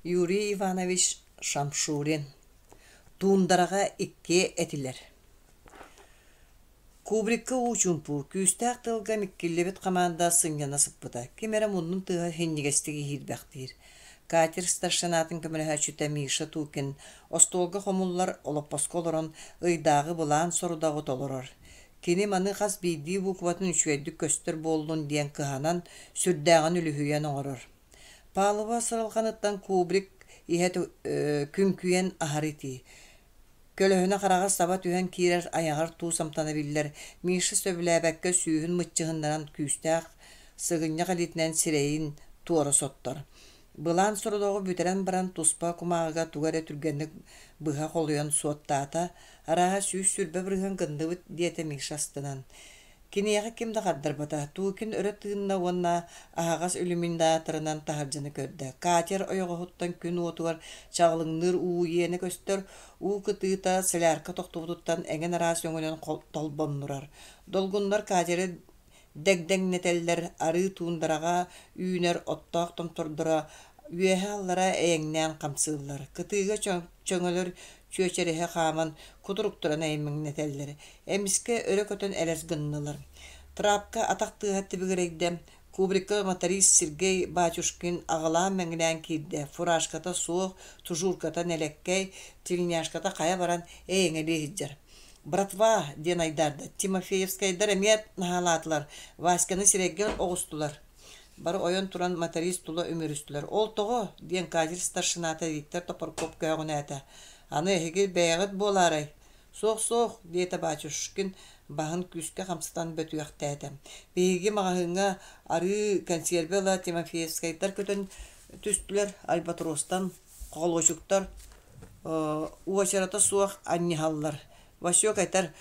Юрий Иванович Шамшурин Туундараҕа иккиэ этилэр Кубрикка уу чуумпу, күүстээх тыалга миккиллибит хамаанда сынньана сыппыта, ким эрэ муннун тыаһа иһинньигэстик иһиирбэхтиир. Катер старшинатын көмөлөһөөччүтэ Миша Тукин остуолга хомуллар олоппоско олорон ыйдааҕы былаан сорудаҕы толорор. Кини маны хас биирдии букватын үчүгэйдик көстөр буоллун диэн кыһанан, сүрдээҕин үлүһүйэн оҥорор. Палуба сыралҕаныттан Кубрик иһэ күҥкүйэн аһары итии. Көлөһүнэ хараҕа саба түһэн киирэр айаҕар туус амтана биллэр, Миша сөбүлээбэккэ сүүһүн мыччыһыннаран күүстээх сыгынньах илиитинэн сирэйин туора соттор. Былаан сорудоҕу бүтэрэн баран туспа кумааҕыга тугу эрэ түргэнник быһа холуйан суоттаата, арааһа 120% гынныбыт диэтэ Миша астынан. Киниэхэ ким да хардарбата, Тукин өрө тыынна уонна аһаҕас иллюминаторынан таһырдьаны көрдө. Катер ойоҕоһуттан күн уотугар чаҕылыҥныыр уу иэнэ көстөр, уу кытыыта солярка тохтубутуттан эҥин араас өҥүнэн толбоннурар. Долгуннар катеры дэгдэҥнэтэллэр, арыы туундараҕа үүнэр оттоох томтордоро үөһэ-аллара эйэҥнээн хамсыыллар. Кытыыга чөҥөлөр чүөчэриһэ хааман кутуруктарын эймэҥнэтэллэр. Эмискэ өрө көтөн элэс гыннылар. Трапка атах тыаһа тибигирэйдэ, Кубрикка моторист Сергей Батюшкин аҕылаан-мэҥилээн киирдэ, фуражката суох, тужурката нэлэккэй, тельняшката хайа баран эйэҥэлии сылдьар. «Братва!» диэн айдаарда. «Тимофеевскайдар эмиэ наһаалаатылар, Васьканы сирэйгэ оҕустулар». Бары ойон туран моторист тула үмүрүстүлэр. «Ол тоҕо?» диэн катер старшината Виктор Топорков көөҕүнээтэ. «Аны эһиги бэйэҕит буолаарай?» «Суох-суох», диэтэ Батюшкин баһын күүскэ хамсатан бөтүөхтээтэ. «Биһиги маҕаһыыҥҥа арыы, кэнсиэрбэ ыла Тимофеевскайдар көтөн түстүлэр, Альбатростан холуочуктар уочарата суох анньыһаллар. Васек этэр,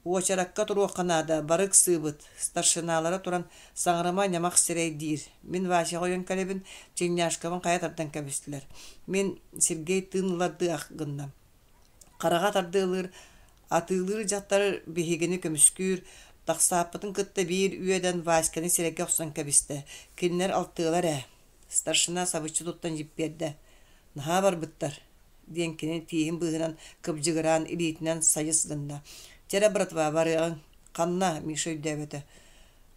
уочаракка туруохха наада, бары ыксыыбыт. Старшиналара туран саҥарыма ньамах сирэй диир. Мин Васяҕа ойон кэлэбин, тельняшкабын хайа тардан кэбистилэр. Мин Сергей тыын ылардыы ах гынна. Хараҕа тардыалыыр, атыылыыр дьахтар биһигини көмүскүүр, тахсааппытын кытта биир үөдэн Васьканы сирэйгэ охсон кэбистэ. Кинилэр алтыалар ээ. Старшина сабыччы туттан дьиппиэрдэ: «Наһаа барбыттар» диэн кини тииһин быыһынан кыбдьыгыраан илиитинэн сайыс гынна. «Чэ эрэ, братва, барыаҕыҥ». «Ханна?» Миша өйдөөбөтө.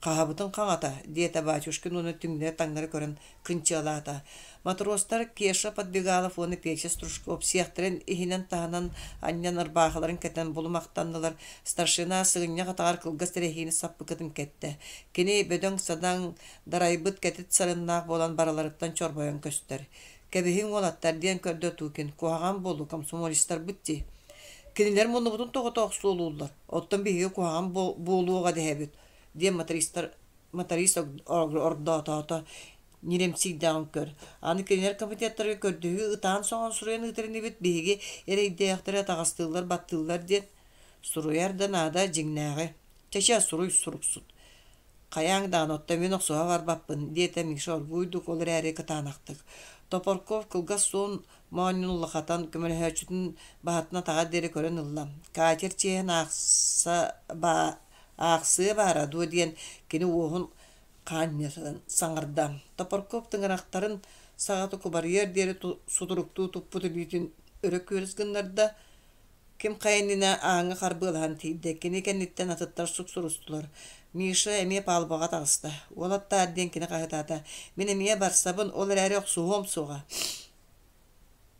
«Хаһабытын хаҥата», диэтэ Батюшкин уонна түҥнэри-таҥнары көрөн кынчыалаата. Матростар Кеша Подбегалов уонна Петя Стручков сиэхтэрин иһинэн-таһынан анньан ырбаахыларын кэтэн булумахтаннылар. Старшина сыгынньах атаҕар кылгас эрэһиинэ саппыкытын кэттэ. Кини бөдөҥ-садаҥ, дарайбыт кэтит сарыннаах буолан барыларыттан чорбойон көстөр. «Кэбиһиҥ уолаттар» диэн көрдө Тукин, «куһаҕан буолуу, комсомолецтарбыт дии. Кинилэр муннубутун тоҕото охсуолууллар, оттон биһиги куһаҕан буолуоҕа дэһэбит» диэн мотористар моторист ордоотоото ньирэмсийдэҕин көр. Аны кинилэр комитеттарга көрдөһүү ытаан-соҕон суруйан ыытар инибит, биһиги эрэйдээхтэри атаҕастыыллар, баттыыллар диэн. Суруйар да наада дьиҥнээҕи. Чэ-чэ, суруй суруксут. Хайааҥ даҕаны оттон мин охсуһа барбаппын, диэтэ Миша оргууйдук ол эрээри кытаанахтык. Топорков кылгас суон моонньун улахатан, көмөлөһөөччүтүн баһатын атаҕар диэри көрөн ылла. Катер чиэһин аахса аахсыа баара дуо диэн кини уоһун хаанньатан саҥарда. Топорков тыҥырахтарын саҕата кубарыйар диэри сутуруктуу туппут илиитин өрө күөрүс гыннарда, Ким хайа иннинэ ааҥҥа харбыалаһан тиийдэ, кини кэнниттэн атыттар суксурустулар. Миша эмиэ палубаҕа таҕыста. «Уолаттаар» диэн кини хаһыытаата, «мин эмиэ барсабын, ол эрээри охсуһуом суоҕа.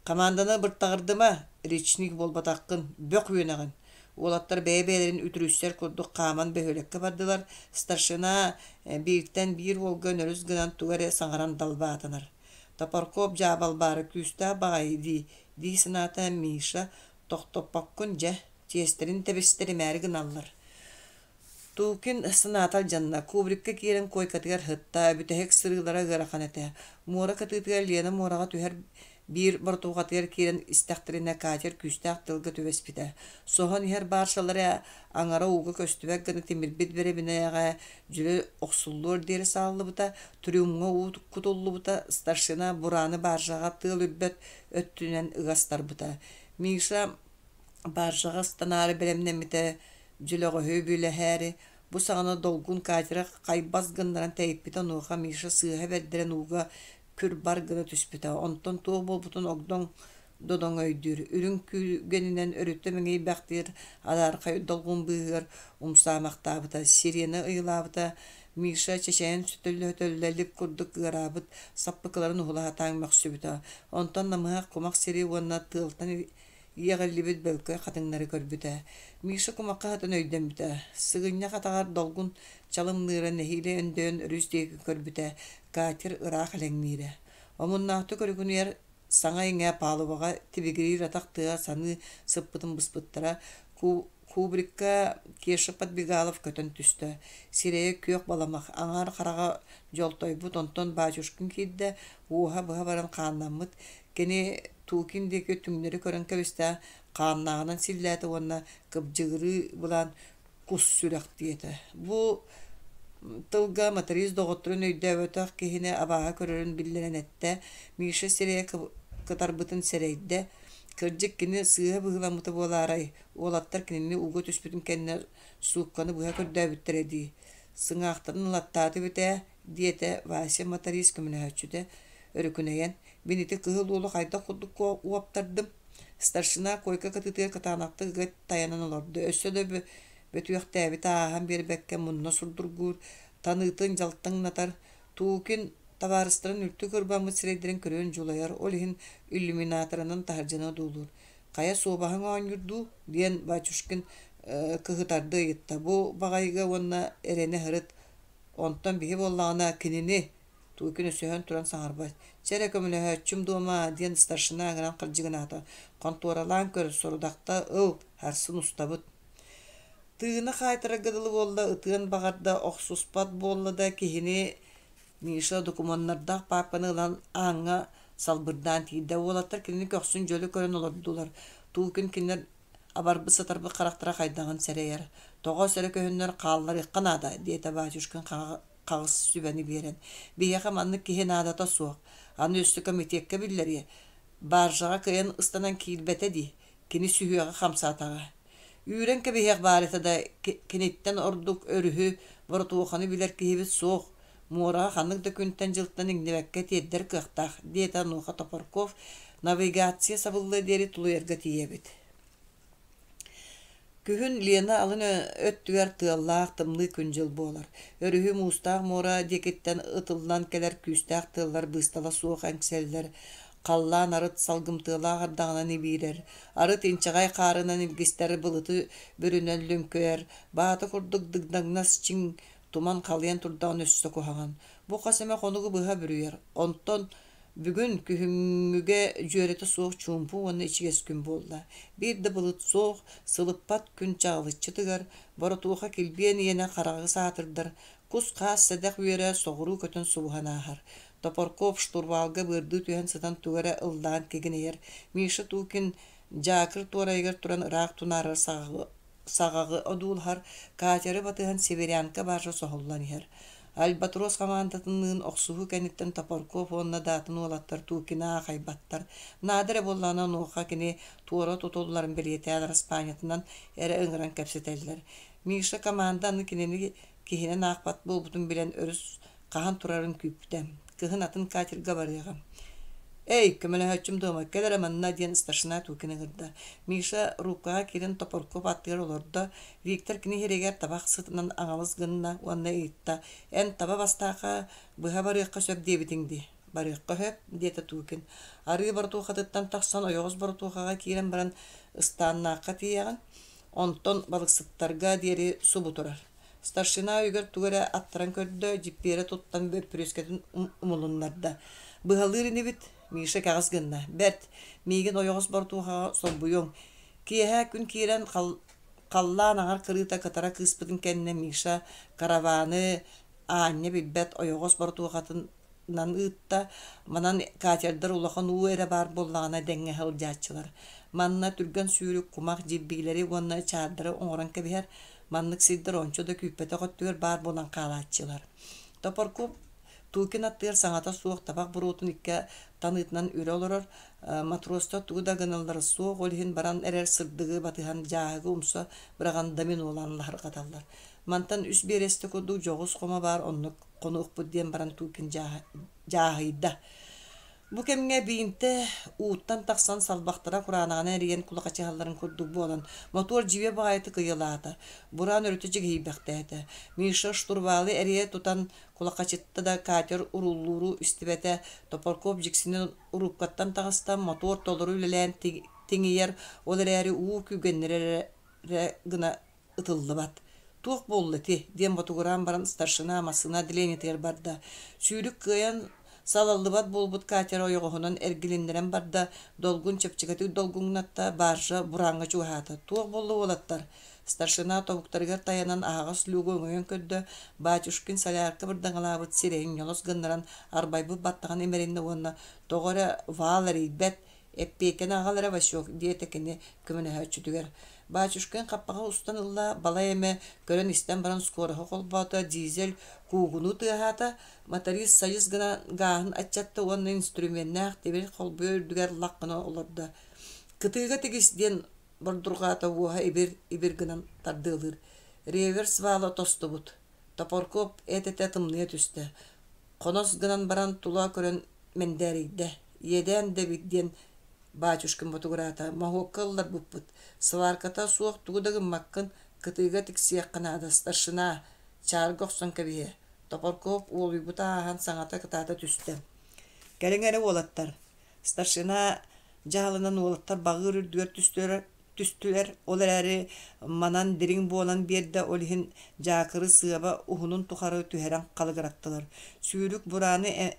Хамаанданы быртаҕырдыма, речник буолбатаххын, бөх үөнэҕин». Уолаттар бэйэ-бэйэлэрин үтүрүйсэр курдук хааман бөһүөлэккэ бардылар. Старшина бииртэн биир уолга нөрүс гынан тугу эрэ саҥаран далбаатанар. Топорков дьаабалбаары күүстээх баҕайы дии дии санаата Миша, тохтоппоккун дьэ, чиэстэрин тэбистэримээри гыналлар. Тукин санаата алдьанна, Кубрикка киирэн куойкатыгар сытта, бүтэһик сырыылара ыарахан этэ. Муора кытыытыгар Лена муораҕа түһэр биир боротуохатыгар киирэн истэхтэринэ катер күүстээх тыалга түбэспитэ. Соһон иһэр баржалара аҥара ууга көстүбэт гына тимирбит бэрэбинэҕэ дьүлэ охсуллуор диэри сааллыбыта, трюмҥа уу кутуллубута, старшина бураны баржаҕа тыал үрбэт өттүнэн ыгастарбыта. Миша баржаҕа ыстанаары бэлэмнэммитэ, дьөлөҕөһү бүлэһээри, бу саҕана долгун катера хайбас гыннаран тэйиппитэ онуоха Миша сыыһа бэрдэрэн ууга күр-бар гына түспүтэ, онтон туох буолбутун огдоҥ додоҥ өйдүүр, үрүҥ күүгэнинэн өрүттэ мэҥийбэхтиир адаархай долгун быыһыгар умсаамахтаабыта, сирена ыйылаабыта, Миша чэчэйэн сөтөллө-сөтөллө лип курдук ыараабыт саппыкыларын уһула сатаан мөхсүбүтэ, онтон намыһах кумах сири уонна тыалтан иэҕиллибит бөлкөй хатыҥнары көрбүтэ. Миша кумахха сытан өйдөммүтэ, сыгынньах атаҕар долгун чалымныыра нэһиилэ өндөйөн өрүс диэки көрбүтэ, катер ыраах элэҥниирэ. Омуннаахтык өрүкүнүйэр саҥа-иҥэ палубаҕа тибигириир атах тыаһа саныы сыппытын быспыттара, Кубрикка Кеша Подбегалов көтөн түстэ, сирэйэ күөх баламах, аҥаар хараҕа дьолтойбут, онтон батюшкин киирдэ, уоһа быһа баран хааннаммыт. Кини Тукин диэки түҥнэри көрөн кэбистэ, хааннааҕынан силлээтэ уонна кыбдьыгырыы былаан кус сүрэх диэтэ. Бу тылга моторист доҕотторун өйдөөбөтөх киһини абааһы көрөрүн биллэрэн эттэ, Миша сирэйэ кытарбытын сэрэйдэ. Кырдьык кини сыыһа быһыыламмыта буолаарай, уолаттар кинини ууга түспүтүн кэннэ суукканы быһа көрдөөбүттэрэ дии. Сыҥаахтарын ылаттаатыбыт ээ, диэтэ Вася моторист көмөлөһөөччүтэ өрүкүнэйэн. Мин ити кыһыл уолу хайдах курдук уоптардым. Старшина койка кытыытыгар кытаанахтык ыга тайанан олордо, өссө да бөтүөхтээбитэ ааһан биэрбэккэ мунна сурдургуур, таныытын дьалтаҥнатар, Тукин табаарыстарын үлтү кырбаммыт сирэйдэрин көрөн дьулайар, ол иһин иллюминаторынан таһырдьаны одуулуур. «Хайа суобаһыҥ оонньуур дуу?» диэн Батюшкин кыһытарды ыйытта. «Бу баҕайыга уонна эрэнэ сырыт, онтон биһи буоллаҕына кинини Тукин өсөһөн туран саҥарбат: «Чэ эрэ көмөлөһөөччүм дуома» диэн старшина ыҥыран хардьыгынаата: «Хонтуоралаан көр, сорудахта ыл, сарсын устабыт» Тыына хаайтарарга дылы буолла, ытыан баҕарда, охсуспат буолла да киһини Миша докумуоннардаах паапканы ылан ааҥҥа салбырдаан киирдэ. Уолаттар кинини көхсүн дьөлө көрөн олордулар. Тукин кинилэр абарбыт-сатарбыт харахтара хайдаҕын сэрэйэр. «Тоҕо сэрэ көһүннэр хаалларыахха наада» диэтэ батюшкин хаҕыс сүбэни биэрэн, «Биһиэхэ маннык киһи наадата суох. Аны өссө комитекка биллэриэ. Баржаҕа кыайан ыстанан киирбэтэ дии, кини сүһүөҕэ хамсаатаҕа. Үүрэн кэбиһиэх баар этэ да, киниттэн ордук өрүһү, боротуоханы билэр киһибит суох. Муораҕа ханнык да күнтэн-дьылтан иҥнибэккэ тиэрдэр кыахтаах», диэтэ онуоха Топорков, «навигация сабыллыа диэри тулуйарга тиийэбит» Күһүн Лена алын өттүгэр тыаллаах тымныы күн-дьыл буолар. Өрүһү муустаах муора диэкиттэн ытыллан кэлэр күүстээх тыаллар быыстала суох эҥсэллэр. Халлаан арыт салгымтыалаах ардаҕынан ибиирэр, арыт инчэҕэй хаарынан илгистэр былыты бүрүнэн лүҥкүйэр, баата курдук дыгдаҥнас чиҥ туман халыйан турдаҕына өссө куһаҕан. Бу хас эмэ хонугу быһа бүрүйэр. Онтон Бүгүн күһүҥҥүгэ дьүөрэтэ суох чуумпу уонна ичигэс күн буолла. Биир да былыт суох, сылыппат күн чаҕылыччы тыгар, боротуоха килбиэн иэнэ хараҕы саатырдар, кус-хаас сэдэх үөрэ соҕуруу көтөн субуһан ааһар. Топорков штурвалга быардыы түһэн сытан тугу эрэ ыллаан кигинэйэр. Миша Тукин дьаакыр туорайыгар туран ыраах тунаарар саҕаҕы одуулаһар, катеры батыһан Северянка баржа соһуллан иһэр. Альбатрос хамаандатыныын охсуһуу кэнниттэн Топорков уонна да атын уолаттар Тукины аахайбаттар. Наада эрэ буоллаҕына онуоха кини туора тутулларын бэлиэтээн араспаанньатынан эрэ ыҥыран кэпсэтэллэр. Миша команда аны кинини киһинэн аахпат буолбутун билэн өрүс хаһан турарын күүппүтэ. Кыһын атын катерга барыаҕа. «Эй, көмөлөһөөччүм дуома, кэл эрэ манна» диэн старшина Тукин ыҥырда. Миша рубкаҕа киирэн Топорков аттыгар олордо. Виктор кини иһиригэр табах сытынан аҥалыс гынна уонна ыйытта: «Эн таба бастаахха быһа барыахха сөп диэбитиҥ дии?» «Барыахха сөп», диэтэ Тукин. Арыы боротуохатыттан тахсан ойоҕос боротуохаҕа киирэн баран ыстааннаахха тиийэҕин, онтон балыксыттарга диэри субу турар. Старшина өйүгэр тугу эрэ аттаран көрдө, дьиппиэрэ туттан бөппүрүөскэтин умулуннарда. «Быһалыыр инибит?» Миша кэҕис гынна. «Бэрт, миигин ойоҕос бортуохаҕа солбуйуоҥ». Киэһэ күн киирэн халлаан аҥар кырыыта кытара кыыспытын кэннэ Миша караваны аанньа билбэт ойоҕос бортуохатын ыытта. Манан катердар улахан уу эрэ баар буоллаҕына дэҥҥэ сылдьааччылар. Манна түргэн сүүрүк кумах дьирбиилэри уонна чаардары оҥорон кэбиһэр. Маннык сирдэр ончу да күүппэтэх өттүгэр баар буолан хаалааччылар. Топоркуп Тукин аттыгар саҥата суох табах буруотун икки таныытынан үрэ олорор. Матростар тугу да гыналлара суох, ол иһин баран эрэр сырдыгы батыһан дьааһыгы умса быраҕан доминолаан лаһырҕаталлар. Мантан үс биэрэстэ курдук дьоҕус хомо баар, оннук хонуохпут диэн баран Тукин дьааһыйда. Бу кэмҥэ биинтэ ууттан тахсан салбахтара кураанаҕынан эрийэн кулахачыһалларын курдук буолан, мотуор дьиибэ баҕайытык ыйылаата, бураан өрүтэ дьигиһийбэхтээтэ. Миша штурвалы эрийэ тутан кулахачытта да катер урууллууру истибэтэ, Топорков дьиксинэн уруупкаттан таҕыста, мотуор толору үлэлээн тиҥийэр, ол эрээри уу күүгэннирэр эрэ гына ытыллыбат. «Туох буолла ити?» диэн ботугураан баран старшина массыына отделениетыгар барда. Сүүрүк кыайан салаллыбат буолбут катера ойоҕоһунан эргилиннэрэн барда, долгун чэпчэкитик долгуҥнатта, баржа бурааҥҥа чугаһаата. «Туох буолла уолаттар?» Старшина тобуктарыгар тайанан аһаҕас люгу өҥөйөн көрдө, Батюшкин солярка бырдаҥалаабыт сирэйин ньолос гыннаран арбайбыт баттаҕын имэриннэ уонна «Тоҕо эрэ ваал эрийбэт, Эппиэкэни аҕал эрэ, Васек, диэтэ кини көмөлөһөөччүтүгэр. Батюшкин хаппаҕы устан ылла, балай эмэ көрөн-истэн баран скороһы холбоото, дизель куугунуу тыаһаата, моторист сайыс гына гааһын аччатта уонна инструменнаах тимир холбуйа үрдүгэр лах гына олордо. «Кытыыга тигис!» диэн бордурҕаата уоһа ибир-ибир гынан тардыалыыр. Реверс вала тостубут. Топоркоп эт-этэ тымныйа түстэ. Хонос гынан баран тула көрөн мэндээрийдэ: «Иэдээн да эбит» диэн батюшкам ботугураата, «моһуокка ылларбыппыт, сварката суох тугу да гыммаккын, кытыыга тиксиэххэ наада, старшина, чаарга охсон кэбиһиэ» Топорков уолуйбута ааһан саҥата кытаата түстэ: «Кэлиҥ эрэ уолаттар, Старшина дьаһалынан уолаттар баҕыыр үрдүгэр түстүлэр, ол эрээри манан дириҥ буолан биэрдэ, ол иһин дьаакыры сыаба уһунун тухары түһэрэн халыгыраттылар. Сүүрүк бурааны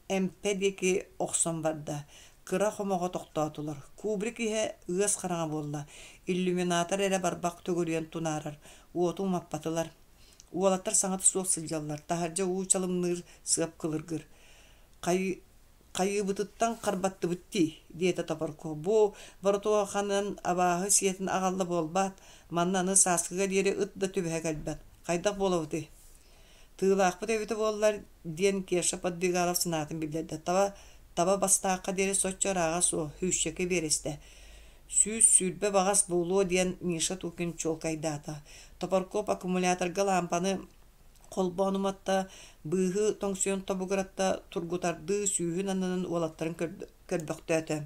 эмпэ диэки охсон барда, кыра хомоҕо тохтоотулар. Кубрик иһэ ыас хараҥа буолла, иллюминатор эрэ барбах төгүрүйэн тунаарар, уоту умаппатылар. Уолаттар саҥата суох сылдьаллар, таһырдьа уу чалымныыр сыап кылыргыр. Хайыыбытыттан харбаттыбыт дии, диэтэ Топорко. Бу боротуоханан абааһы сиэтин аҕалла буолбаат, манна аны сааскыга диэри ыт да түбэһэ кэлбэт. Хайдах буолабытый? Тыылаахпыт эбитэ буоллар, диэн Кеша Подбегалов санаатын биллэрдэ. Таба, таба бастаахха диэри соччо ырааҕа суох, сүүсчэкэ биэрэстэ. 120 баҕас буолуо диэн Миша Тукин чуолкайдаата. Топоркоп аккумуляторга лаампаны холбоон уматта, быыһы тоҥсуйан тобугуратта, тургутардыы сүүһүн аннынан уолаттарын көрбөхтөөтө.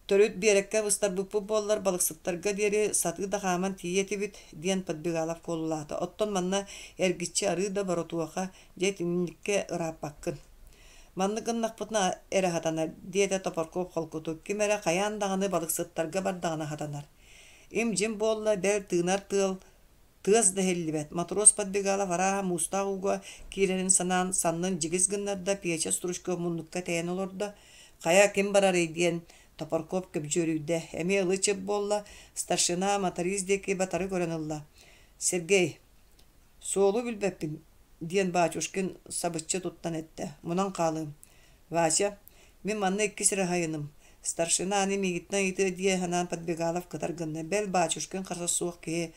Төрүт биэрэккэ быстарбыппыт буоллар, балыксыттарга диэри сатыы да хааман тиийиэ этибит, диэн Подбегалов куолулаата. Оттон манна эргиччи арыы да боротуоха, дьэ итинниккэ ырааппаккын. Маннык гыннахпытына эрэ сатанар, диэтэ Топорков холкутук. Ким эрэ хайаан даҕаны балыксыттарга бардаҕына сатанар. Им-дьим буолла, бэл тыынар тыал Тыас да иһиллибэт, матрос Подбегалов арааһа муустаах ууга киирэрин санаан, саннын дьигис гыннарда, Печа Стручков муннукка тэйэн олордо. «Хайа, ким барарый?» диэн Топорков көбдьүөрүйдэ. Эмиэ ылы-чып буолла, старшина моторист диэки батары көрөн ылла. «Сергей, суолу билбэппин», диэн Батюшкин сабыччы туттан эттэ. «Мунан хаалыым». «Вася, мин манна иккис эрэ аһайыным. Старшина аны миигиттэн ыйытыа дии санаан Подбегалов кытар гынна. Бэл, Батюшкин харса суох киһи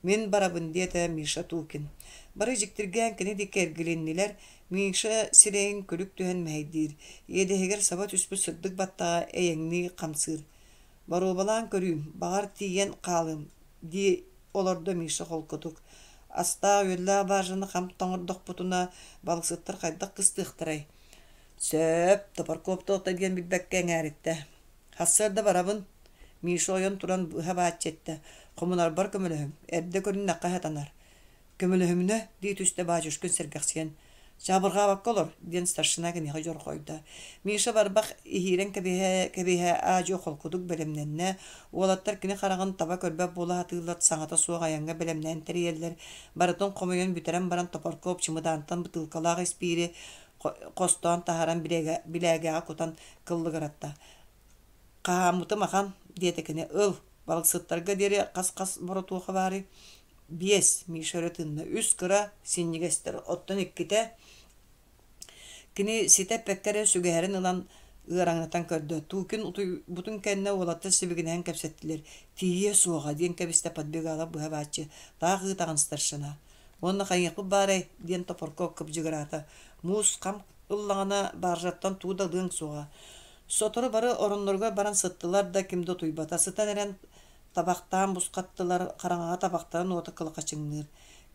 «Мин барабын», диэтэ Миша Тукин. Бары дьиктиргээн кини диэки эргилиннилэр. Миша сирэйин күлүк түһэн мэһэйдиир. Иэдэһигэр саба түспүт сырдык баттаҕа эйэҥнии хамсыыр. «Боруобалаан көрүүм, баҕар тиийэн хаалыам» дии олордо Миша холкутук. Астаах-үөллээх баажаны хам тоҥордохпутуна, балыксыттар хайдах кыстыахтарай? Сөп, Топорков туохта диэн билбэккэ эҥээриттэ. Сарсыарда барабын, Миша ойон туран быһа бааччы эттэ, хомунарбар көмөлөһүҥ, эрдэ көрүннэххэ сатанар. Көмөлөһүмүнэ, дии түстэ Батюшкин сэргэхсийэн. Чаабырҕаабакка олор, диэн старшина киниэхэ дьорҕойдо. Миша барбах иһиирэн кэбиһэ-кэбиһэ аа-дьуо холкутук бэлэмнэннэ. Уолаттар кини хараҕын таба көрбөт буола сатыыллар, саҥата суох айаҥҥа бэлэмнээн тэрийэллэр. Барытын хомуйан бүтэрэн баран Топорков чымыдаантан бытыылкалаах испиири хостоон таһааран билээгэҕэ кутан кыллыгыратта. «Хаһааммытым ахан», диэтэ кини, «ыл, балыксыттарга диэри хас-хас боротуоха баарый?» «Биэс», Миша өрө тыынна, «үс кыра, синньигэстэр, оттон иккитэ...» Кини ситэ эппэккэ эрэ сүгэһэрин ылан ыараҥнатан көрдө. Тукин утуйбутун кэннэ уолаттар сибигинэһэн кэпсэттилэр. «Тиийиэ суоҕа», диэн кэбистэ Подбегалов быһа бааччы. «Таах ыытаҕын старшина». «Уонна хайыахпыт баарай?» диэн Топорков кыбдьыгыраата. «Муус хам ыллаҕына, баржаттан тугу да ылыаҥ суоҕа». Сотору бары оронноругар баран сыттылар да, ким да утуйбата. Сытан эрэн табахтаан бусхаттылар, хараҥаҕа табахтарын уота кылахачыҥныыр.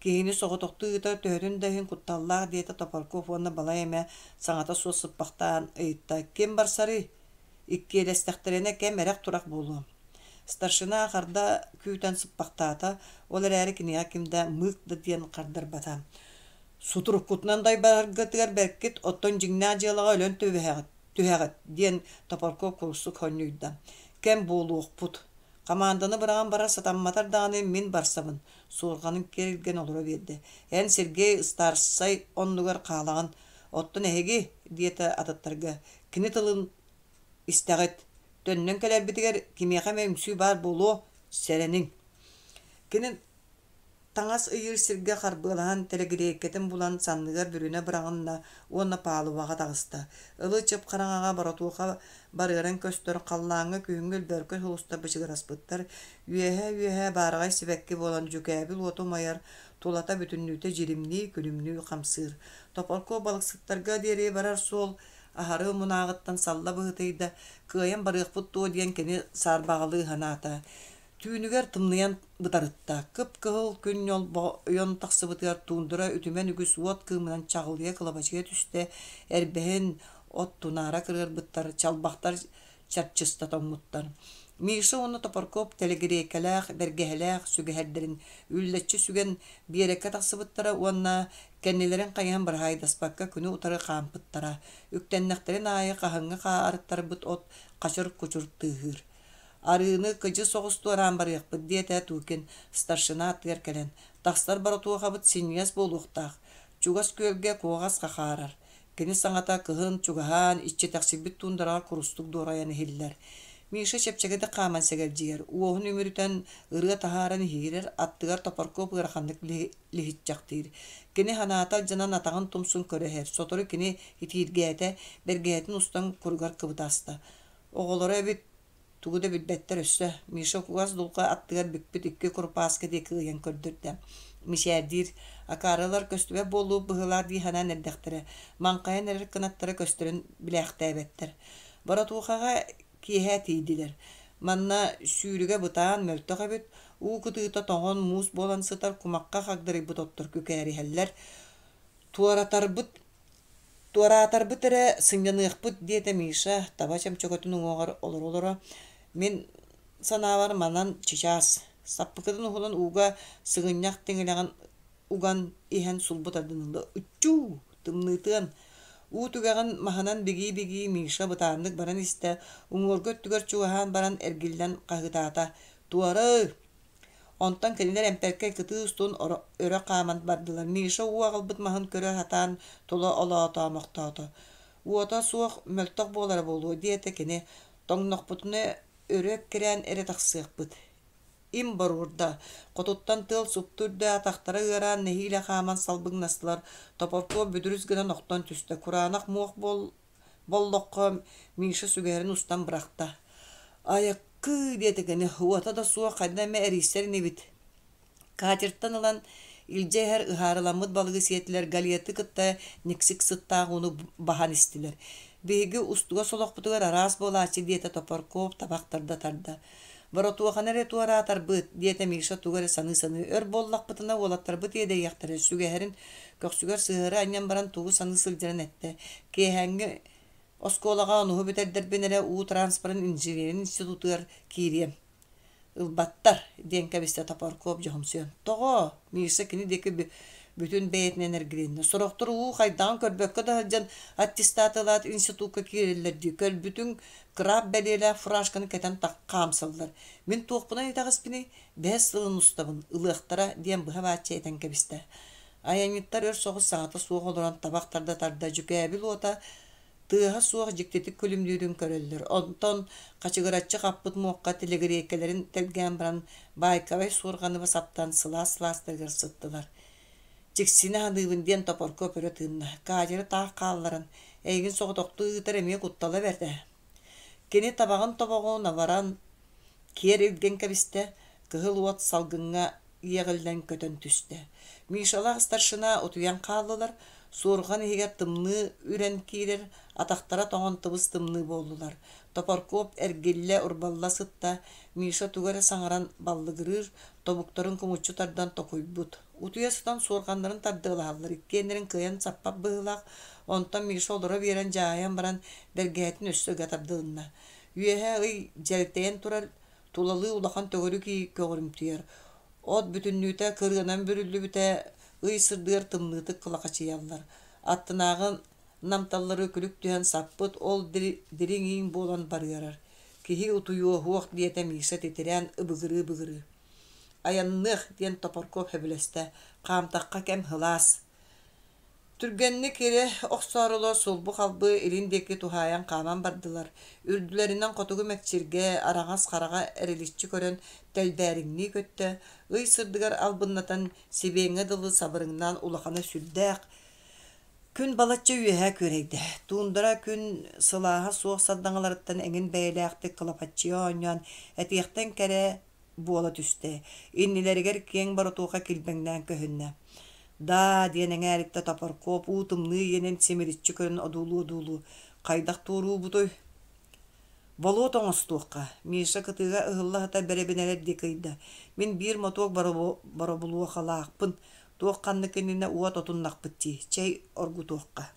Киһини соҕотохтуу ыытар төһөтүн да иһин кутталлаах, диэтэ Топорков уонна балай эмэ саҥата суох сыппахтаан ыйытта: «Ким барсарый? Иккиэлэстэхтэринэ кэм эрэх-турах буолуо». Старшина харда күүтэн сыппахтаата, ол эрээри киниэхэ ким да «мыык да» диэн хардарбата. «Сутуруккутунан дайбаргытыгар бэркит, оттон дьиҥнээх дьыалаҕа өлөн түбэһэҕит, түһэҕит» диэн Топорков курсук сонньуйда. «Кэм буолуохпут. Хамаанданы быраҕан барар сатамматар даҕаны мин барсабын, суорҕанын киэр илгэн олоро биэрдэ. Эн Сергей ыстаарсай оннугар хаалаҕын, оттон эһиги, диэтэ атыттарга, кини тылын истэҕит, төннөн кэлэрбитигэр кимиэхэ эмэ үҥсүү баар буолуо, сэрэниҥ. Кини Таҥас ыйыыр сиргэ харбыалаһан тэлэгириэйкэтин булан санныгар бүрүнэ быраҕынна уонна палубаҕа таҕыста. Ылы-чып хараҥаҕа боротуоха барыаран көстөр халлааҥҥа күһүҥҥү өлбөөркөй сулустар бычыгыраспыттар, үөһээ-үөһээ баараҕай сибэкки буолан дьүкээбил уота умайар, тулата бүтүннүүтэ дьиримнии, күлүмнүү хамсыыр. Топоркуо балыксыттарга диэри барар суол аһары мунааҕыттан салла быһыытыйда, кыайан барыахпыт дуо диэн кини саарбаҕалыы санаата. Түүнүгэр тымныйан бытарытта, кып-кыһыл күн ньолбойон тахсыбытыгар туундара үтүмэн үгүс уот кыымынан чаҕылыйа-кылабачыйа түстэ, эрбэһин от тунаара кырыарбыттар, чалбахтар чарчыста тоҥмуттар. Миша уонна Топоркоп тэлэгириэйкэлээх, бэргэһэлээх сүгэһэрдэрин үллэччи сүгэн биэрэккэ тахсыбыттара уонна кэннилэрин хайыһан быраһаайдаспакка күнү утары хаампыттара. Үктэннэхтэрин аайы хаһыҥҥы хаарыттарбыт от хачыр-кучур тыаһыыр. Арыыны кыдьы соҕус туораан барыахпыт, диэтэ Тукин старшина аттыгар кэлэн. Тахсар боротуохабыт синньигэс буолуохтаах. Чугас күөлгэ куоҕас хахаарар. Кини саҥата кыһын чугаһаан, иччитэхсийбит туундараҕа курустук дуорайан иһиллэр. Миша чэпчэкитик хааман сэгэлдьийэр, уоһун үмүрүтэн ырыа таһааран иһиирэр, аттыгар Топоркоп ыараханнык лиһиччэхтиир. Кини санаата алдьанан атаҕын тумсун көрө иһэр. Сотору кини итииргээтэ, бэргэһэтин устан куругар кыбыта аста. Оҕолоро эбит, тугу да билбэттэр өссө, Миша кугас дулҕа аттыгар бүкпүт икки курупааскы диэки ыйан көрдөрдө. Мичээрдиир, акаарылар көстүбэт буоллубут быһыылаах дии санаан эрдэхтэрэ, маҥхайан эрэр кынаттара көстөрүн билээхтээбэттэр. Боротуохаҕа киэһэ тиийдилэр. Манна сүүрүгэ бытаан, мөлтөх эбит, уу кытыыта тоҥон муус буолан сытар кумахха хагдарыйбыт оттор күкээриһэллэр. Туоратарбыт Туораатарбыт эрэ сынньаныахпыт, диэтэ Миша, таба чөмчөкөтүн уҥуоҕар олоро-олоро. Мин санаабар манан чычаас, саппыкытын уһунан ууга сыгынньах тиҥилэҕин уган иһэн сулбу тардынылла. Ыччуу, тымныытыан! Уу түгэҕин маһынан бигии-бигии Миша бытааннык баран истэ, уҥуоргу өттүгэр чугаһаан баран эргиллэн хаһыытаата: «Туорай!» Онтон кинилэр эмпэркэй кытыы устун өрө хааман бардылар. Миша уу аҕалбыт маһын көрө сатаан тула олоотоомохтоото. «Уота суох мөлтөх буолара буолуо» диэтэ кини, «тоҥнохпутуна өрө эккирээн эрэ тахсыахпыт». Им боруорда, хотуттан тыал супту үрдэ атахтара ыараан нэһиилэ хааман салбыҥнастылар, Топоркуоп бүдүрүс гынан охтон түстэ, кураанах муох буол Боллоххо Миша сүгэһэрин устан бырахта. «Айаккыы!» диэтэ кини, уота да суох хайда эмэ эрийсэр инибит. Катертан ылан илдьэ иһэр ыһаарыламмыт балыгы сиэтилэр галеты кытта никсик сыттаах ууну баһан истилэр. «Биһиги устугас олохпутугар араас буолааччы» диэтэ Топорков табах тарда тарда. «Боротуоханы эрэ туораатарбыт» диэтэ Миша тугу эрэ саныы-саныы. «Өр буоллахпытына уолаттарбыт иэдэйиэхтэрэ» сүгэһэрин көхсүгэр сыһыары анньан баран тугу саныы сылдьарын эттэ. «Киэһээҥҥи оскуолаҕа онуһу бүтэрдэрбин эрэ уу транспорын инженерин институтугар киириэм» «Ылбаттар» диэн кэбистэ Топорков дьоһумсуйан. «Тоҕо?» Миша кини диэки бүтүн бэйэтинэн эргилиннэ. «Сорохтор уу хайдаҕын көрбөккө да сылдьан аттестат ылаат институкка киирэллэр дии. Көрбүтүҥ краб бэлиэлээх фуражканы кэтэн хаамсаллар. Мин туохпунан итэҕэспиний? Бэһис сылын устабын, ылыахтара» диэн быһа-бааччы этэн кэбистэ. Айанньыттар өр соҕус саҥата суох олорон табах тарда-тарда дьүкээбил уота тыаһа суох дьиктитик күлүмнүүрүн көрөллөр. Онтон хачыгыраччы хаппыт муохха тилигириэйкэлэрин тэлгээн баран баайкабай суорҕаны саптан сылаас сылаастарыгар сыттылар. Дьиксинэ саныыбын диэн Топоркоп өрө тыынна. Катеры таах хаалларан, эйигин соҕотохтуу ыытар эмиэ куттала бэрт ээ. Кини табаҕын тобоҕун абаран киэр илгэн кэбистэ, кыһыл уот салгыҥҥа иэҕиллэн көтөн түстэ. Мишалаах старшина утуйан хааллылар. Суорҕан иһигэр тымныы үрэн киирэр, атахтара тоҥон тыбыс-тымныы буоллулар. Топоркуоп эргиллэ-урбалла сытта, Миша тугу эрэ саҥаран баллыгырыыр, тобуктарын кумуччу тардан токуйбут. Утуйа сытан суорҕаннарын тардыалаһаллар, иккиэннэрин кыайан саппат быһыылаах, онтон Миша олоро биэрэн дьааһыйан баран, бэргэһэтин өссө ыга тардылынна. Үөһэ ый дьэлтэйэн турар, тулалыы улахан төгүрүк ии көҕүрүмтүйэр. От бүтүннүүтэ кырыанан бүрүллүбүтэ, ый сырдыгар тымныытык кылахачыйаллар. Аттынааҕы намталлары күлүк түһэн саппыт, ол дириҥ иин буолан барыарар. Киһи утуйуоһуох диэтэ Миша титирээн ыбыгырыы-ыбыгырыы. Айанныах диэн Топорков сөбүлэстэ, хаамтахха кэм сылаас. Түргэнник ирэ охсоорулар сулбу-халбы илин диэки туһаайан хааман бардылар, үрдүлэринэн хотугу мэкчиргэ араҥас хараҕа эриличчи көрөн тэлбээриҥнии көттө, ый сырдыгар албыннатан сибиэҥҥэ дылы сабырыҥнаан улахана сүрдээх Күн балачча үөһэ күөрэйдэ, туундара күн сылааһа суох сардаҥаларыттан эҥин бэйэлээхтик кылапаччыйа оонньоон, этиэхтэн кэрэ буола түстэ, иннилэригэр киэҥ боротуоха килбэҥнээн көһүннэ. «Даа» диэн эҥээриттэ Топоркуоп уу тымныы иэнин симириччи көрөн одуулуу-одуулуу, «Хайдах туоруубутуй?» «Болуот оҥостуохха» Миша кытыыга ыһылла сытар бэрэбинэлэр диэки ыйда. «Мин биир мотуок боробулуохалаахпын, туох-ханнык иннинэ уот отуннахпыт дии, чэй оргутуохха»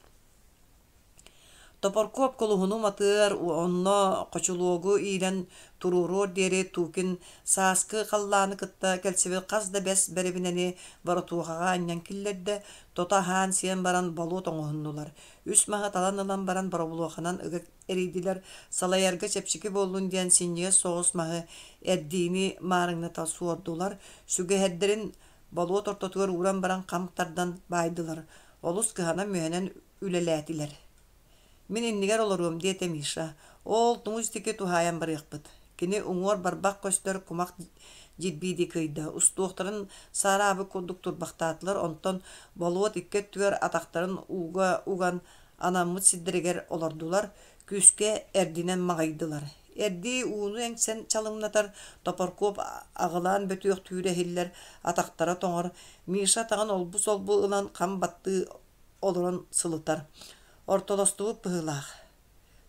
Топоркуоп кулуһуну уматыар, онно хочулуогу иилэн туруоруор диэри Тукин сааскы халлааны кытта кэлсибит хас да бэс бэрэбинэни боротуохаҕа анньан киллэрдэ, тото аһаан-сиэн баран болуот оҥоһуннулар. Үс маһы талан ылан баран боробулуоханан ыга эрийдилэр, салайарга чэпчэки буоллун диэн синньигэс соҕус маһы эрдиини маарыҥната суордулар, сүгэһэрдэрин болуот ортотугар ууран баран хам тардан баайдылар, олус кыһанан-мүһэнэн үлэлээтилэр. Мин иннигэр олоруом, диэтэ Миша. Ол тумус диэки туһаайан барыахпыт. Кини уҥуор барбах көстөр кумах дьирбииди кыйда. Устуохтарын саараабыт курдук турбахтаатылар, онтон болуот икки өттүгэр атахтарын ууга уган анаммыт сирдэригэр олордулар, күүскэ эрдинэн маҕыйдылар. Эрдии ууну эҥсэн чалымнатар, Топоркуоп аҕылаан бөтүөхтүүрэ иһиллэр, атахтара тоҥор. Миша атаҕын олбу-солбу ылан хам баттыы олорон сылытар. Ортолостубут быһыылаах.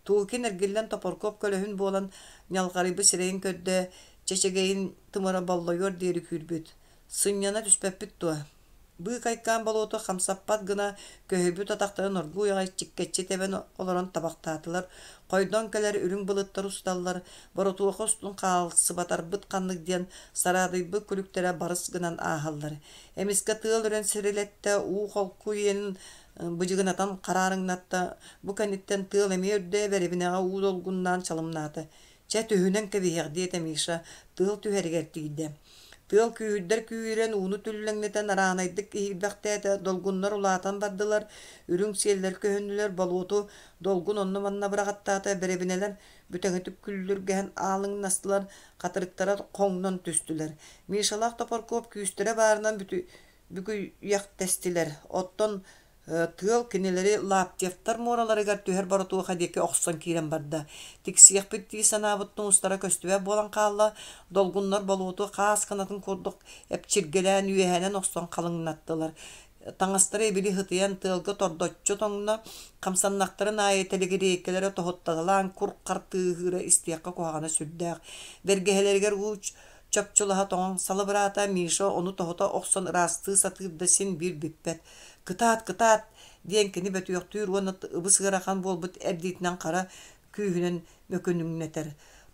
Тулкин эргиллэн Топоркуоп көлөһүн буолан ньалҕарыйбыт сирэйин көрдө, чэчэгэйин тымыра боллойуор диэри күүрбүт. Сынньана түспэппит дуо? Быыкайкаан болуоту хамсаппат гына көһүйбүт атахтарын оргууй аҕай чиккэччи тэбэн олорон табахтаатылар, хойдон кэлэр үрүҥ былыттар усталлар, боротуоха устун хаалсыбатарбыт ханнык диэн сараадыйбыт күлүктэрэ барыс гынан ааһаллар. Эмискэ тыал үрэн сирилэттэ, уу холку иэнин быдьыгынатан хараарыҥнатта, бу кэнниттэн тыал эмиэ үрдэ бэрэбинэҕэ уу долгуннаан чалымнаата. Чэ, түһүнэн кэбиһиэх, диэтэ Миша, тыал түһэригэр тиийдэ. Тыал күүһүрдэр күүһүрэн, ууну түллэҥнэтэн араанайдык иһийбэхтээтэ, долгуннар улаатан бардылар, үрүҥ сиэллэр көһүннүлэр, болуоту долгун онно-манна быраҕаттаата, бэрэбинэлэр бүтэҥитик күллүргэһэн аалыҥнастылар, хатырыктара хоҥнон түстүлэр. Мишалаах Топоркуоп күүстэрэ баарынан бүгүйэхтэстилэр, оттон Тыал кинилэри Лаптевтар муораларыгар түһэр боротуоха диэки охсон киирэн барда. Тиксиэхпит дии санаабыт тумустара көстүбэт буолан хаалла, долгуннар болуоту хаас кынатын курдук эпчиргэлээн үөһэнэн охсон халыҥнаттылар. Таҥастара ибили һытыйан тыалга тордоччу тоҥно, хамсаннахтарын аайы тэлэгириэйкэлэрэ тоһутталаан кур-хар тыаһыыра истиэххэ куһаҕана сүрдээх. Бэргэһэлэригэр уу чопчулаһа тоҥон салыбыраата, Миша ону тоһута охсон ыраастыы сатыыр да син биир бүппэт. «Кытаат, кытаат!» диэн кини бөтүөхтүүр уонна ыбыс-ыарахан буолбут эрдиитинэн хара күүһүнэн мөкүнүҥнэтэр.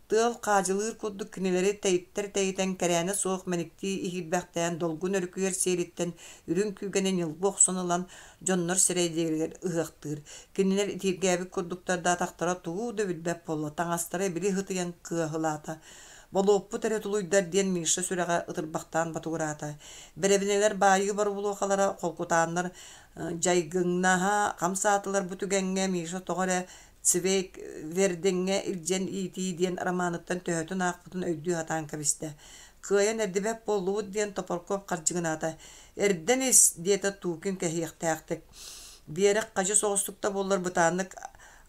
Тыал хаадьылыыр курдук кинилэри тэйиттэр-тэйитэн кэрээнэ суох мэниктии иһийбэхтээн долгун өрүкүйэр сиэлиттэн үрүҥ күүгэни ньылбы охсон ылан дьоннор сирэйдэригэр ыһыахтыыр. Кинилэр итииргээбит курдуктар да атахтара тугу да билбэт буолла, таҥастара ибили һытыйан кыаһылаата. Болуоппут эрэ тулуйдар диэн Миша сүрэҕэ ытырбахтаан ботугураата. Бэрэбинэлэр баайыы боробулуохалара холкутааннар дьайгыҥнаһа хамсаатылар бу түгэҥҥэ Миша тоҕо эрэ Цвейк Вердеҥҥэ илдьэн иитии диэн романыттан төһөтүн аахпытын өйдүү сатаан кэбистэ. Кыайан эрдибэт буоллубут диэн Топорков хардьыгынаата. «Эрдэн ис!» диэтэ Тукин кэһиэхтээхтик. Биэрэк хадьы соҕустук да буоллар бытааннык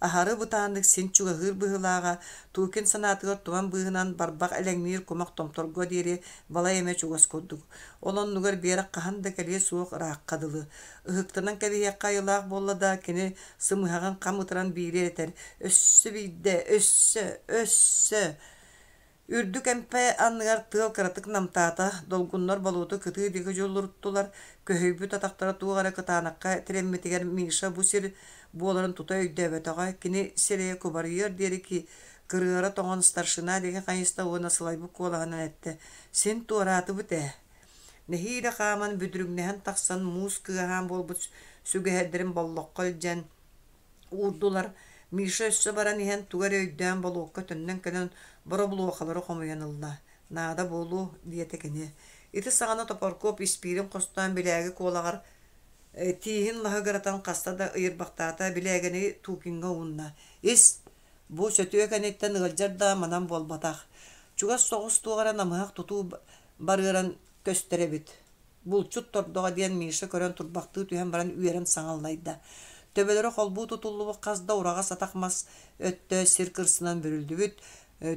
Аһары бытааннык син чугаһыыр быһыылааҕа, Тукин санаатыгар туман быыһынан барбах элэҥниир кумах томторго диэри балай эмэ чугас курдук. Ол оннугар Биэрэ хаһан да кэлиэ суох ыраахха дылы. Ыһыктынан кэбиһиэххэ айылаах буолла да, кини сымыһаҕын хам ытыран биири этэр: «Өссө биирдэ, өссө, өссө!» Үрдүк эмпэ анныгар тыал кыратык намтаата, долгуннар болуоту кытыы диэки дьулуруттулар, көһүйбүт атахтара туох эрэ кытаанахха тирэммитигэр Миша бу сир буоларын тута өйдөөбөтөҕө, кини сирэйэ кубарыйыар диэри кырыара тоҥон старшина диэки хайыста уонна сылайбыт куолаһынан эттэ: «Син туораатыбыт ээ» Нэһиилэ хааман бүдүрүҥнэһэн тахсан муус кыаһаан буолбут сүгэһэрдэрин боллоххо илдьэн уурдулар. Миша өссө баран иһэн тугу эрэ өйдөөн болуокка төннөн кэлэн боробулуохалары хомуйан ылла. «Наада буолуо» диэтэ кини. Ити саҕана Топоркуоп испиирин хостоон билээги куолаҕар тииһин лаһыгыратан хаста да ыйырбахтаата, билээгэни Тукиҥҥа уунна. «Ис, бу сөтүө кэнниттэн ыалдьар да манан буолбатах. Чугас соҕус туох эрэ намыһах тутуу барыаран көстөр эбит Булчут тордоҕо диэн Миша көрөн турбахтыы түһэн баран үөрэн саҥа аллайда. Төбөлөрө холбуу тутуллубут хас да ураҕас атах мас өттө сир кырсынан бүрүллүбүт,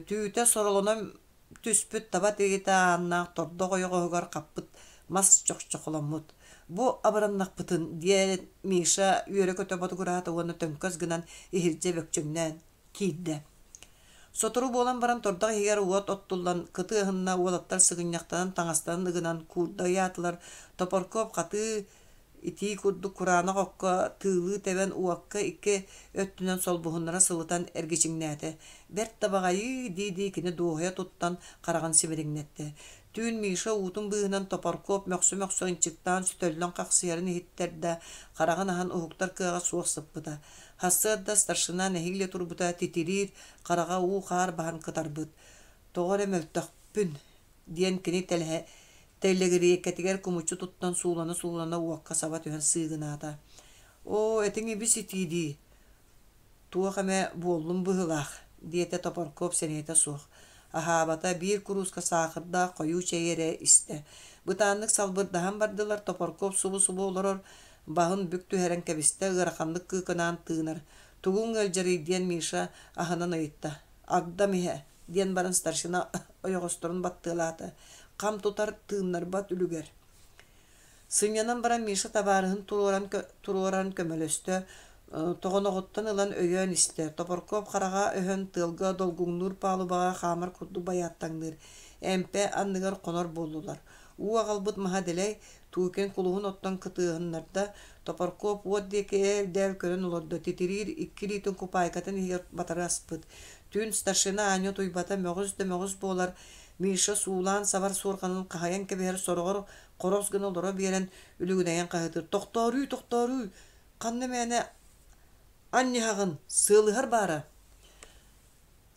түүтэ соролонон түспүт таба тигитэ ааннаах тордох ойоҕоһугар хаппыт мас чохчохоломмут. «Бу абыраннахпытын» диэн Миша үөрэ-көтө ботугураата уонна төҥкөс гынан иһирдьэ бөкчөҥнөөн киирдэ. Сотору буолан баран тордох иһигэр уот оттуллан, кытыаһынна уолаттар сыгынньахтанан таҥастарын ыгынан куурда ыйаатылар, Топоркоп хатыы итии курдук кураанах окко тыылыы тэбэн уокка икки өттүнэн солбуһуннара сылытан эргичиҥнээтэ. Бэрт да баҕайыы дии-дии кини дуоһуйа туттан хараҕын симириҥнэттэ. Түүн Миша уутун быыһынан Топоркоп мөхсө-мөхсө ынчыктаан сөтөллөн хахсыйарын иһиттэр да, хараҕын аһан уһуктар кыаҕа суох сыппыта. Сарсыарда старшина нэһиилэ турбута титириир, хараҕа уу-хаар баһан кытарбыт. «Тоҕо эрэ мөлтөхпүн» диэн кини тэлэгириэйкэтигэр кумуччу туттан суулана-суулана уокка саба түһэн сыыгынаата. «Оо, этиҥ ибис итии дии, туох эмэ буоллум быһыылаах» диэтэ Топоркоп сэниэтэ суох. Аһаабата, биир курууска саахардаах хойуу чэйи эрэ истэ. Бытааннык салбырдаһан бардылар, Топоркоп субу-субу олорор Баһын бүк түһэрэн кэбистэ, ыараханнык кыыкынаан тыынар. «Тугуҥ ыалдьарый?» диэн Миша аһынан ыйытта. «Агдам иһэ» диэн баран старшина ойоҕосторун баттыалаата. Хам тутар, тыыннарбат үлүгэр. Сынньанан баран Миша табаарыһын туруоран, туруоран көмөлөстө, тоҕоноҕуттан ылан өйөөн истэ. Топоркоп хараҕа өһөн тыалга долгуҥнуур палубаҕа хаамар курдук байааттаҥныыр. Эмпэ анныгар хонор буоллулар. Уу аҕалбыт маһа дэлэй, Тукин кулуһун оттон кытыаһыннарда, Топоркоп уот диэки ээл-дээл көрөн олордо, титириир икки илиитин купаайкатын иһигэр батары аспыт. Түүн старшина аанньа утуйбата, мөҕүс да мөҕүс буолар, Миша суулаан сабар суорҕанын хаһыйан кэбиһэр, сороҕор хорос гына олоро биэрэн үлүгүнэйэн хаһыытыыр: «Тохтооруй, тохтооруй, ханна мээнэ анньыһаҕын, сыалыһар баара»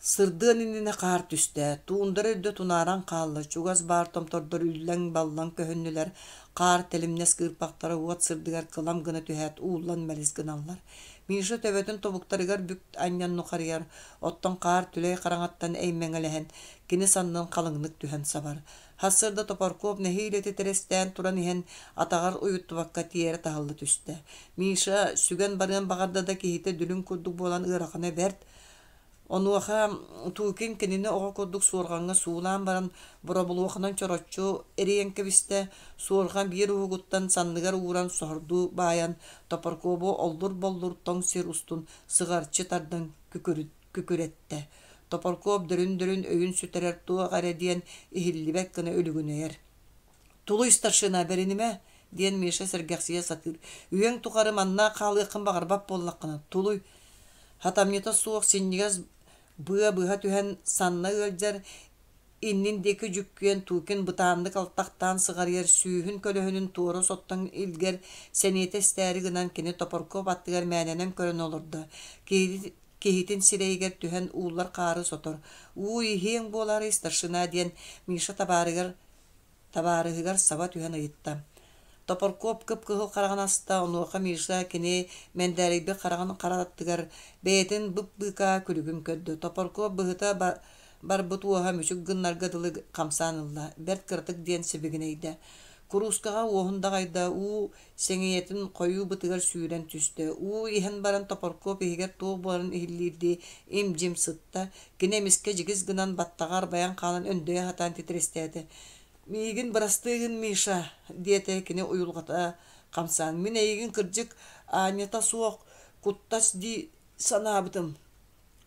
Сырдыан иннинэ хаар түстэ, туундара үрдэ тунааран хаалла, чугас баар томтордор үллэҥ-баллаҥ көһүннүлэр, хаар тэлимнэс кыырпахтара уот сырдыгар кылам гына түһээт ууллан мэлис гыналлар. Миша төбөтүн тобуктарыгар бүк анньан нухарыйар, оттон хаар түлэй хараҥаттан эймэҥэлэһэн, кини саннын халыҥнык түһэн сабар. Сарсыарда Топоркоп нэһиилэ титирэстээн туран иһэн, атаҕар уйуттубакка тиэрэ таһылла түстэ. Миша сүгэн барыан баҕарда да киһитэ дүлүҥ курдук буолан ыарахана бэрт, Онуоха Тукин кинини оҕо курдук суорҕаҥҥа суулаан баран, боробулуоханан чороччу эрийэн кэбистэ, суорҕан биир уһугуттан санныгар ууран соһордуу баайан, Топоркуобу оллур-боллур тоҥ сир устун сыҕарчы тардан күкүрэттэ. Топоркуоп дөрүн-дөрүн өйүн сүтэрэр туох эрэ диэн иһиллибэт гына үлүгүнэйэр. «Тулуй, старшина, бэринимэ!» диэн Миша сэргэхсийэ сатыыр. «Үйэҥ тухары манна хаалыаххын баҕарбат буоллаххына, тулуй!» Хатамньыта суох синньигэс быа быһа түһэн санна ыалдьар, иннин диэки дьүккүйэн Тукин бытааннык алтахтаан сыҕарыйар сүүһүн көлөһүнүн туора соттон илгэр, сэниэтэ эстээри гынан кини Топоркоп аттыгар мээнэнэн көрөн олордо. Киһитин сирэйигэр түһэн ууллар хаары сотор. «Уу иһиэҥ буолаарай, старшина» диэн Миша табаарыгар табаарыһыгар саба түһэн ыйытта. Топоркоп кып-кыһыл хараҕын аста, онуоха Миша кини мэндээрийбит хараҕын хара аттыгар бэйэтин бып-быыкаа күлүгүн көрдө. Топоркоп быһыта барбыт уоһа мүчүк гыннарга дылы хамсаан ылла, бэрт кыратык диэн сибигинэйдэ. Куруускаҕа уоһун даҕайда, уу сэҥийэтин хойуу бытыгар сүүрэн түстэ. Уу иһэн баран Топоркуоп иһигэр туох буоларын иһиллиирдии им-дьим сытта. Кини эмискэ дьигис гынан, баттаҕа арбайан хаалан өндөйө сатаан титирэстээтэ. «Миигин бырастыы гын, Миша», диэтэ кини уйулҕата хамсаан. «Мин эйигин кырдьык аанньата суох куттас дии санаабытым».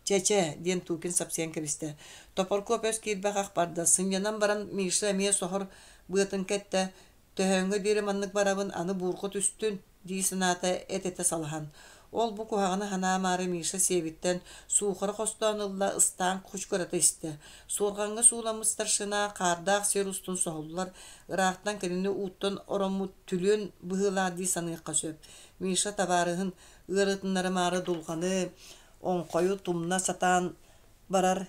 «Чэ-чэ» диэн Тукин сапсыйан кэбистэ. Топоркуоп өс киирбэх ах барда. Сынньанан баран Миша эмиэ соһор быатын кэттэ. Төһөөҥҥө диэри маннык барабын, аны буурҕа түстүн дии санаата эт-этэ салаһан. Ол-бу куһаҕаны санаамаары Миша сиэбиттэн суухара хостоон ылла, ыстаан кучкурата истэ. Суорҕаҥҥа сууламмыт старшина хаардаах сир устун соһуллар, ыраахтан кинини ууттан ороммут түлүөн быһыылаах дии саныахха сөп. Миша табаарыһын ыарытыннарымаары дулҕаны, оҥхойу тумна сатаан барар,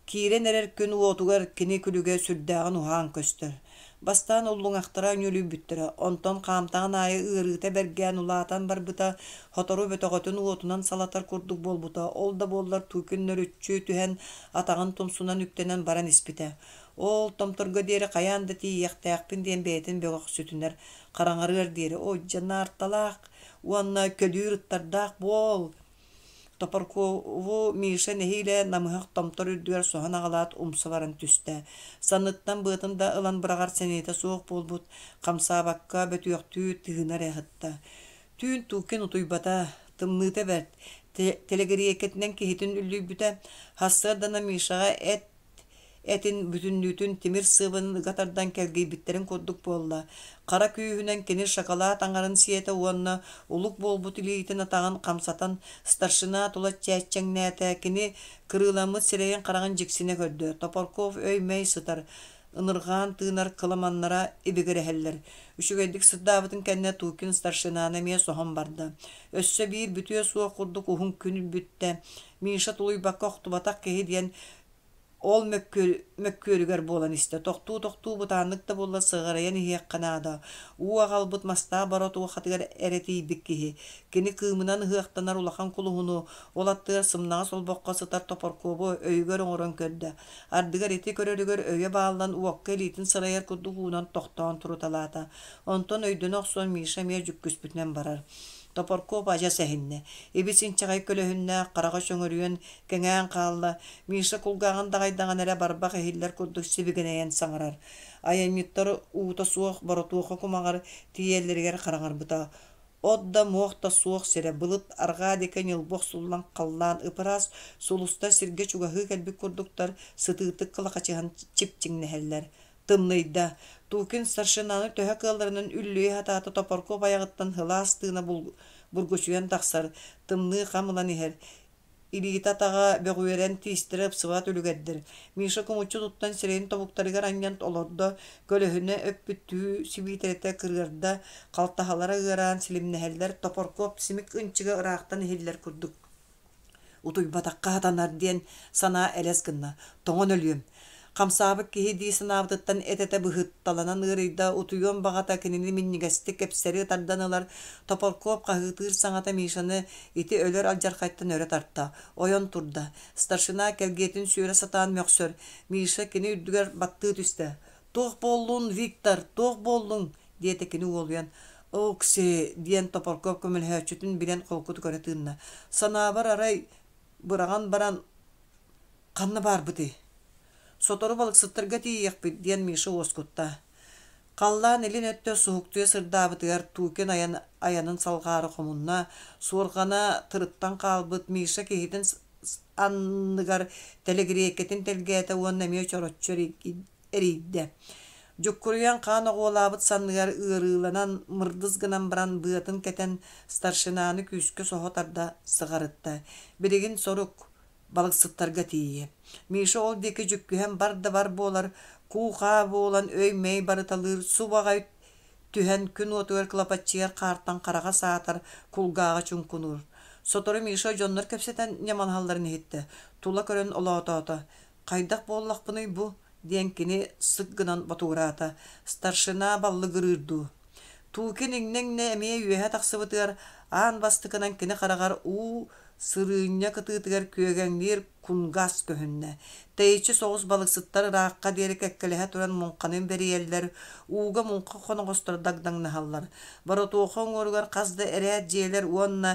Киирэн эрэр күн уотугар кини күлүгэ сүрдээҕин уһаан көстөр. Бастаан уллуҥахтара ньүлүйбүттэрэ, онтон хаамтаҕын аайы ыарыыта бэргээн улаатан барбыта, сотору бөтөҕөтүн уотунан салатар курдук буолбута, ол да буоллар Тукин нөрүччү түһэн, атаҕын тумсунан үктэнэн баран испитэ. Ол томторго диэри хайаан да тиийиэхтээхпин диэн бэйэтин бөҕөхсүтүнэр, хараҥарыар диэри «О, дьэ, наарталаах уонна көлүүр ыттардаах буол!» Топоркову Миша нэһиилэ намыһах томтор үрдүгэр соһон аҕалаат умса баран түстэ. Санныттан быатын да ылан быраҕар сэниэтэ суох буолбут, хамсаабакка бөтүөхтүү тыына эрэ ыһытта. Түүн Тукин утуйбата, тымныыта бэрт, тэлэгириэйкэтинэн киһитин үллүйбүтэ. Сарсыардана Мишаҕа эт этин бүтүннүүтүн тимир сыабын ыга тардан кэлгийбиттэрин курдук буолла. Хара күүһүнэн кини шоколад аҥарын сиэтэ уонна улук буолбут илиитин атаҕын хамсатан старшина тула чээччэҥнээтэ. Кини кырыыламмыт сирэйин-хараҕын дьиксинэ көрдө. Топорков өй-мэй сытар, ынырҕаан тыынар кыламаннара ибигирэһэллэр. Үчүгэйдик сырдаабытын кэннэ Тукин старшинаны эмиэ соһон барда. Өссө биир бүтүө суох курдук уһун күн бүттэ. Миша тулуйбакка охтубатах киһи диэн Ол мөккүөрүгэр буолан истэ, тохтуу-тохтуу бытааннык да буоллар сыҕарыйан иһиэххэ наада, уу аҕалбыт мастаах боротуохатыгар эрэ тиийбит киһи. Кини кыымынан ыһыахтанар улахан кулуһуну, ол аттыгар сымнаҕас олбоххо сытар Топоркуобу өйүгэр оҥорон көрдө. Ардыгар ити көрөрүгэр өйө бааллан уокка илиитин сырайар курдук уунан тохтоон туруталаата. Онтон өйдөнө охсон Миша эмиэ дьүккүспүтүнэн барар. Топоркуоп адьас эһиннэ. Ибис-инчэҕэй көлөһүннээх, хараҕа чөҥөрүйэн, кэҥээн хаалла, Миша кулгааҕын даҕайдаҕына эрэ барбах иһиллэр курдук сибигинэйэн саҥарар. Айанньыттар уута суох боротуоха кумаҕар тиийэллэригэр хараҥарбыта. От да муох да суох сирэ, былыт арҕаа диэки ньылбы охсуллан халлаан ып-ыраас, сулустар сиргэ чугаһыы кэлбит курдуктар сытыытык кылахачыһан чипчиҥнэһэллэр. Тымныйда. Тукин старшинаны төһө кыалларынан үллүйэ сатаата Топоркуоп айаҕыттан сылаас тыына бургучуйан тахсар, тымныы хам ылан иһэр. Илиитэ-атаҕа бөҕүөрэн, тиистэрэ ыпсыбат үлүгэрдэр. Миша кумуччу туттан сирэйин тобуктарыгар анньан олордо, көлөһүнэ өппүттүү сибиитэрэтэ кырыарда, халтаһалара ыараан силимнэһэллэр, Топоркуоп симик ынчыга ыраахтан иһиллэр курдук Утуйбатахха сатанар диэн санаа элэс гынна, тоҥон өлүөм. Хамсаабыт киһи дии санаабытыттан эт-этэ быһытталанан ыарыйда, утуйуон баҕата кинини минньигэстик кэпсэри тардан ылар, Топоркуоп хаһыытыыр саҥата Мишаны ити өлөр алдьархайтан өрө тарта, ойон турда. Старшина кэлгиэтин сүөрэ сатаан мөхсөр, Миша кини үрдүгэр баттыы түстэ. «Туох буоллун, Виктор, туох буоллуҥ?» диэтэ кини уолуйан. «Окси!» диэн Топорков көмөлөһөөччүтүн билэн холкутук өрө тыынна. «Санаабар арай быраҕан баран ханна баарбытый?» «Сотору балыксыттарга тиийиэхпит» диэн Миша уоскутта. Халлаан илин өттө суһуктуйа сырдаабытыгар Тукин айан айанын салҕаары хомунна, суорҕана тырыттан хаалбыт Миша киһитин анныгар тэлэгириэйкэтин тэлгээтэ уонна эмиэ чороччу эрийдэ. Дьуккуруйан хаан оҕуолаабыт санныгар ыарыыланан мырдыс гынан баран быатын кэтэн старшинаны күүскэ соһо тарда сыҕарытта. Билигин сорук балыксыттарга тиийиэ. Миша ол диэки дьүккүһэн бар да бар буолар, куу-хаа буолан өй-мэй барыталыыр, субу аҕай түһэн күн уотугар кылапаччыйар хаартан хараҕа саатар, кулгааҕа чуҥкунуур. Сотору Миша дьоннор кэпсэтэн ньамалаһалларын иһиттэ, тула көрөн олоотоото. «Хайдах буоллахпыный бу?» диэн кини сык гынан ботугураата. Старшина баллыгырыыр дуу. Тукин иҥнэ-иҥнэ эмиэ үөһэ тахсыбытыгар аан бастакынан кини хараҕар уу сырыынньа кытыытыгар күөгэҥниир кунгас көһүннэ. Тэйиччи соҕус балыксыттар ыраахха диэри кэккэлэһэ туран муҥханы бэрийэллэр, ууга муҥха хоноҕосторо дагдаҥнаһаллар. Боротуоха уҥуоругар хас да эрээт дьиэлэр уонна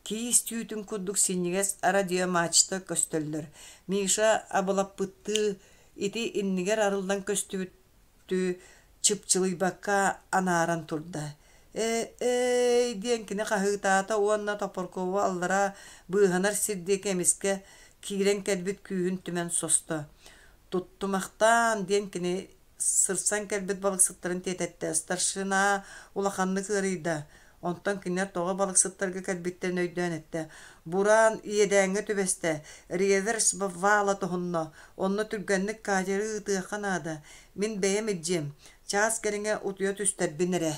киис түүтүн курдук синньигэс радиомачта көстөллөр. Миша абылаппыттыы ити иннигэр арыллан көстүбүттүү чыпчылыйбакка анааран турда. «Ээ-эй!» диэн кини хаһыытаата уонна Топоркову аллараа быыһанар сир диэки эмискэ киирэн кэлбит күүһүн түмэн состо. «Туттумахтаан!» диэн кини сырсан кэлбит балыксыттарын тиэтэттэ. Старшина улаханнык ыарыйда. Онтон кинилэр тоҕо балыксыттарга кэлбиттэрин өйдөөн эттэ: «Бураан иэдээҥҥэ түбэстэ, реверс вала тоһунна, онно түргэнник катеры ыытыахха наада, мин бэйэм илдьиэм, чаас кэриҥэ утуйа түстэрбин эрэ».